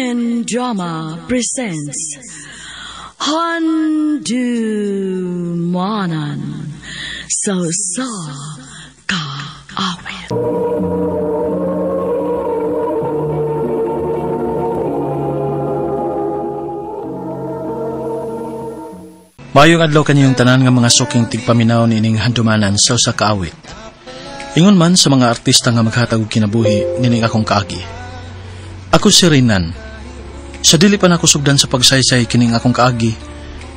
Philippine Drama presents Handumanan sa Usa Ka Awit. Maayong adlaw kaniyong tanan nga mga suking tigpaminaw niining handumanan sa usa ka awit. Ingon man sa mga artista nga maghatag og kinabuhi nining akong kaagi. Ako si Renan. Sa dili pa nako sugdan sa pagsaysay kining akong kaagi,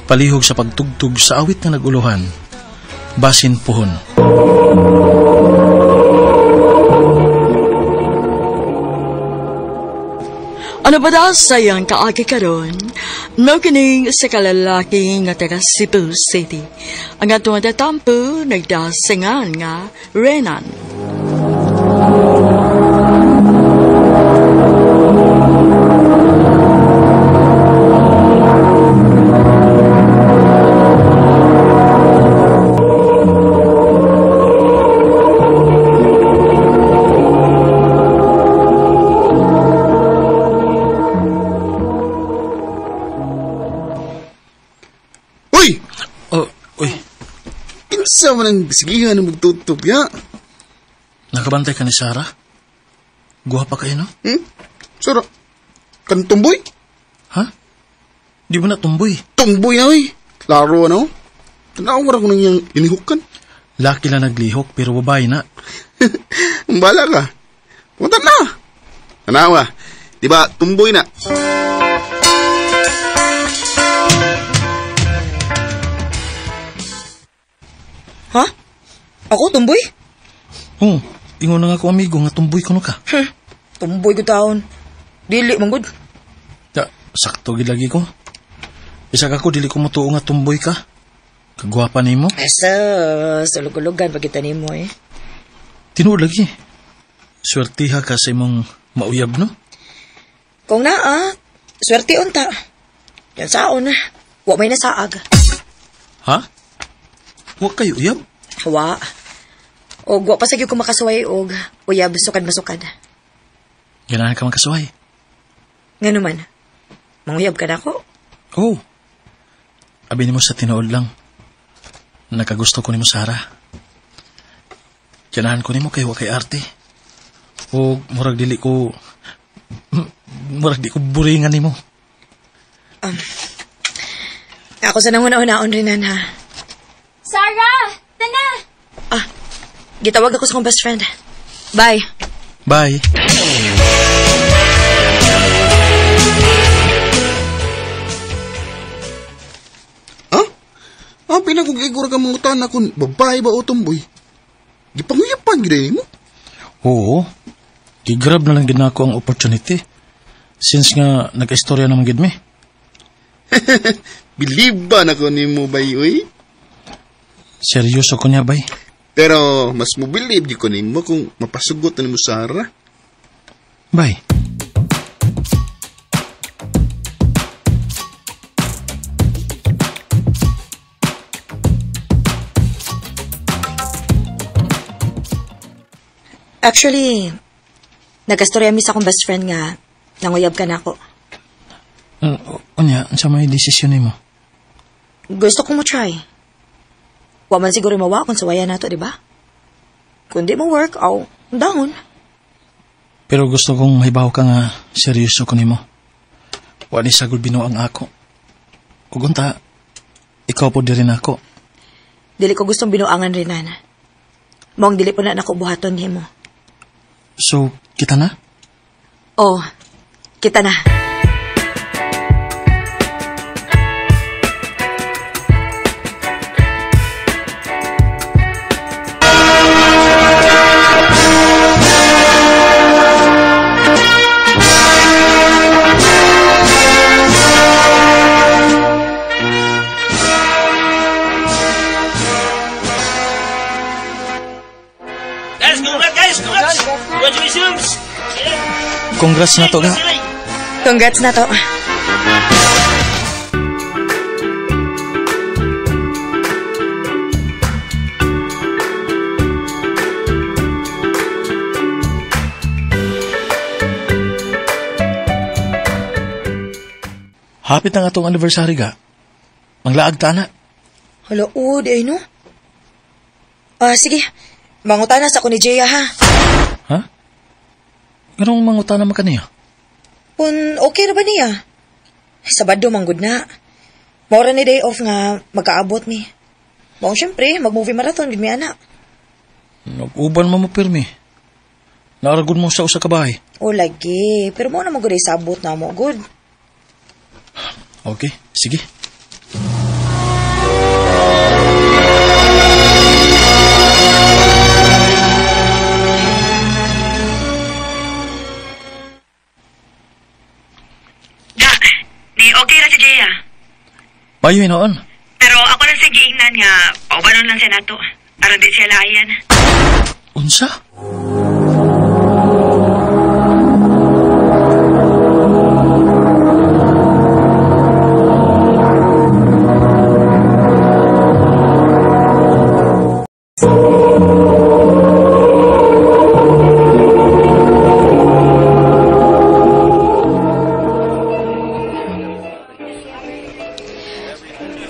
palihog sa pagtugtog sa awit nga naguluhan, basin puhon. Ano ba daw sayang kaagi karon? No kining sa kalalaki nga taga Cebu City. Ang atong tatampo nagdasingan nga Renan. Uy! Oh, uy, Kinsa man ang sigihan ng magtutog, ya? nakabantay ka ni Sarah? Guwapa kayo, no? Hmm? Sara, kan tumboy? Ha? Di mo na tumboy. Tumboy na, uy. Klaro, ano? Tanaw ko nang iyang inihukan. Laki lang naglihok pero babae na. Ang bala ka. Punta na. Tanawa. Di ba, tumboy na. Ha? Ako, tumboy? Oh, ingon na nga ako amigo nga tumboy kuno ka. Tumboy ko taon. Dili, manggod. Ya, sakto gid lagi ko. Isa ka ko dili ko motuo nga tumboy ka. Kagwapa nimo. Asa, sulog-ulugan pagkita nimo eh. Tinuod lagi. Swertiha ka sa imong mauyab no. Kung naa, swerte unta. Yan saon, wa may nasaag. Ha? Wa kayo uyab? Wa. Og wa pa sa gyud ko makasuway og uyab sukad masukad. Ganahan ka makasuway. Ngano man, manguyab ka nako. Oh. Abi nimo sa tinuod lang. Nakagusto ko nimo Sarah. Ganahan ko nimo kay wa kay arte. O murag dili ko murag di ko buringan nimo. Ako sa nanguna-unaon rin ha. Sarah! Tana! Ah, gitawag ako sa akong best friend. Bye. Bye. Ha? Ah, pinakong-igor ka mga na kung babae ba o tumboy. Gipanguyapan gid mo. Oo. Gigrab na lang gid nako ang opportunity. Since nga nagka-istorya naman gid mi. Believe ba na ko nimo bay, uy? Seryoso ko niya, bay. Pero mas mo believe di ko nimo kung mapasugot na nimo Sarah. Bay. Actually, nagkastorya mi sa akong best friend nga nanguyab ka na ako. Unya, sa may desisyon nimo? Gusto kong mo try. Wa man siguro mawa kung suwayan nato, di ba? Kung di mo work, aw, dahon. Pero gusto kong mahibaw ka nga seryoso ko nimo. Wa ni sagol binuang ako. Ug unta, ikaw po di rin ako. Dili ko gustong binuangan rin, Nana. Maong dili po na nako buhaton nimo. So, kita na? Oh, kita na. Guys, congrats guys! Congrats! Congratulations! Congrats na to, ga. Congrats na to. Hapit ang atong anniversary ga. Manglaag ta na. Hala, oo, di ay no. Ah, sige. Mangutana sa ko ni Jaya, ha? Ha? Ganong mangutana man kaniya? Kung okay ra ba niya? Sabado, manggod na. Maura ni day off nga magkaabot mi. Maong siyempre, mag-movie marathon, gid mi anak. Nag-uban mo mo pirmi. Naaragod mo sa usa ka bahay. O lagi, pero mo na magod ay sabot na mo, good. Okay, sige. Ga, ni okay ra si Jaya. Payo noon. Pero ako lang sa giingnan nga, paubanon lang siya nato. Aron di siya laayan. Unsa?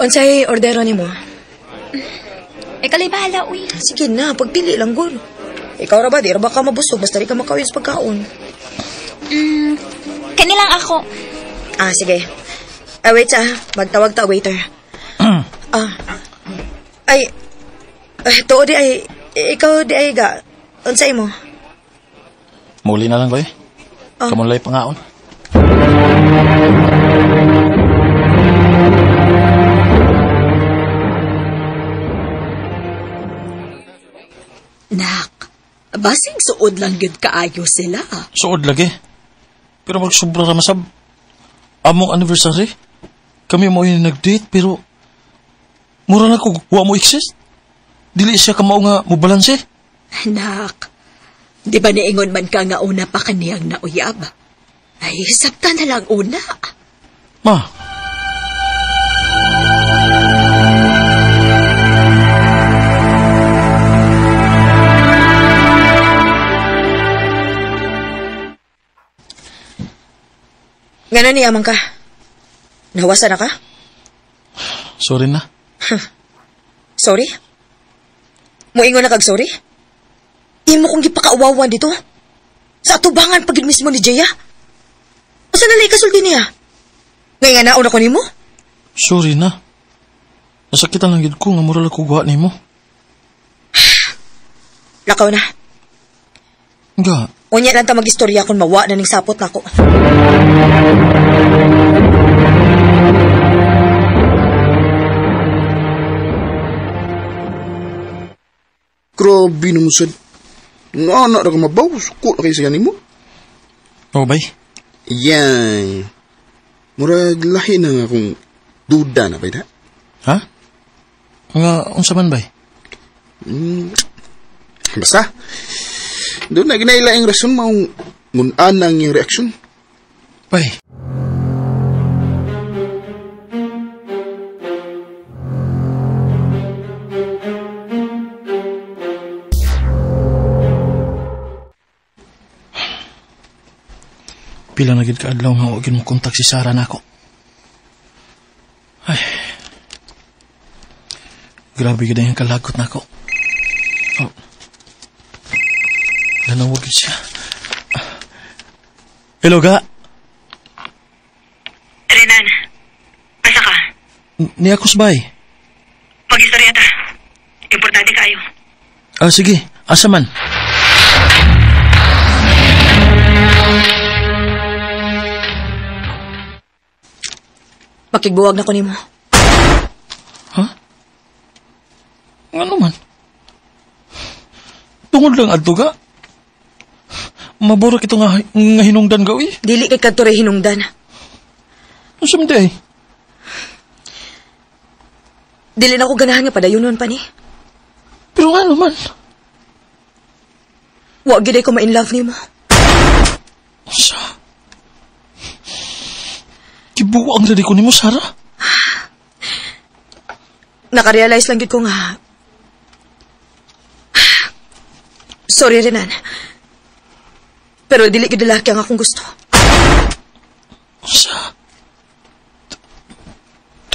Unsay ordero nimo? Ikaw bahala, uy. Sige na, pagpili lang gud. Ikaw ra ba, di ra ba ka mabusog basta di ka makawin sa pagkaon. Kanilang ako. Ah, sige. Ah, wait ah. Magtawag ta, waiter. Ah. Ay, tuo di ay, ikaw di ay ga. Unsay mo? Muli na lang ba eh? Ah. Kamunlay pangaon. Nak, basing suod lang gyud kaayo sila. Suod lagi. Pero magsubra ra masab. Among anniversary, kami mo yung nag-date pero mura na ko wa mo exist. Dili siya kamao nga mo balanse. Nak, di ba niingon man ka nga una pa kaniyang nauyab? Ay, sabta na lang una. Ma. Nga na niya man ka. Nahuwasan na ka? Sorry na. Sorry? Muingon na kag sorry? Imo kong gipakauwawan dito? Sa atubangan pagid mismo ni Jaya? Usa na lay kasulti niya? Ngay nga nauna ko nimo? Sorry na. Nasakitan lang gid ko nga mura lang ko guha nimo. Lakaw na. Nga. Unya lang ta mag-istorya kung mawa na ning sapot nako. Grabe naman sad. Nga na ra ka mabaw, suko na kayo sa ganimo. Oh, bay. Yan. Murag lahi na nga kung duda na ba ita? Ha? Nga, unsa man bay? Basta. Doon na ginaila ang rason maong ngunaan ang iyang reaksyon. Bay. Pila na gid ka adlaw nga wa gid mo kontak si Sarah nako. Ay. Grabe gid ang kalagot nako. Oh. Nanawag gid siya. Hello, ga. Renan, asa ka? Ni ako sabay. Mag-istorya ta. Importante kayo. Ah, sige. Asa man? Makigbuwag na ko nimo. Ha? Ano man? Tungod lang adto ga. Maburak ito nga hinungdan ga, uy. Dili kay kadto ray hinungdan. Unsa man di ay? Dili na ko ganahan nga padayonon pa ni. Pero nga naman. Wa gid ay ko ma-in love nimo. Unsa? Gibuang ra di ko nimo, Sarah. Nakarealize lang gid ko nga. Sorry, Renan. Pero dili gid lalaki ang akong gusto. Unsa?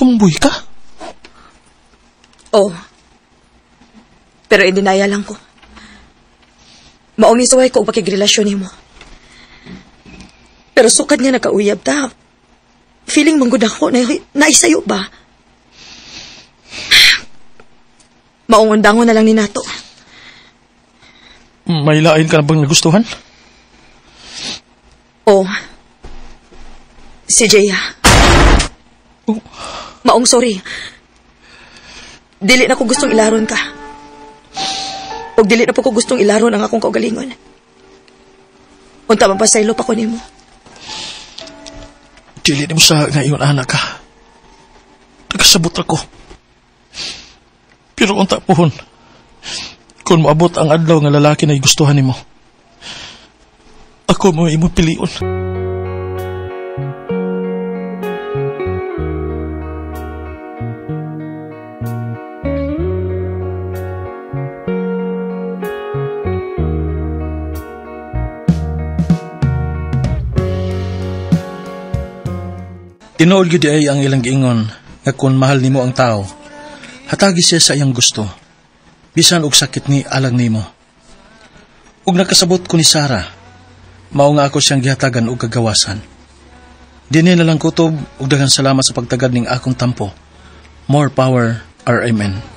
Tomboy ka? Oh. Pero in-denial lang ko. Maong nisuway ko og pakigrelasyon nimo. Pero sukad nga nagkauyab ta. Feeling man gud ako na naisayo ba? Maong undangon na lang ni nato. May lain ka na bang nagustuhan? Oh. Si Jaya. Oh. Maong sorry. Dili na ko gustong ilaron ka. Og dili na po ko gustong ilaron ang akong kaugalingon. Unta man pasaylo pa ko nimo. Dili nimo sa ngayon anak ka. Nagkasabot ako. Pero unta pohon. Kung moabot ang adlaw nga lalaki na gustuhan nimo, ako mo imong pilion. Tinuod gyud ay ang ilang giingon nga kung mahal nimo ang tao, hatagi siya sa iyang gusto. Bisan og sakit ni alang nimo. Ug nakasabot ko ni Sarah, mao nga ako siyang gihatagan og kagawasan. Dinhi na lang kutob ug daghang salamat sa pagtagad ning akong tampo. More power, RMN.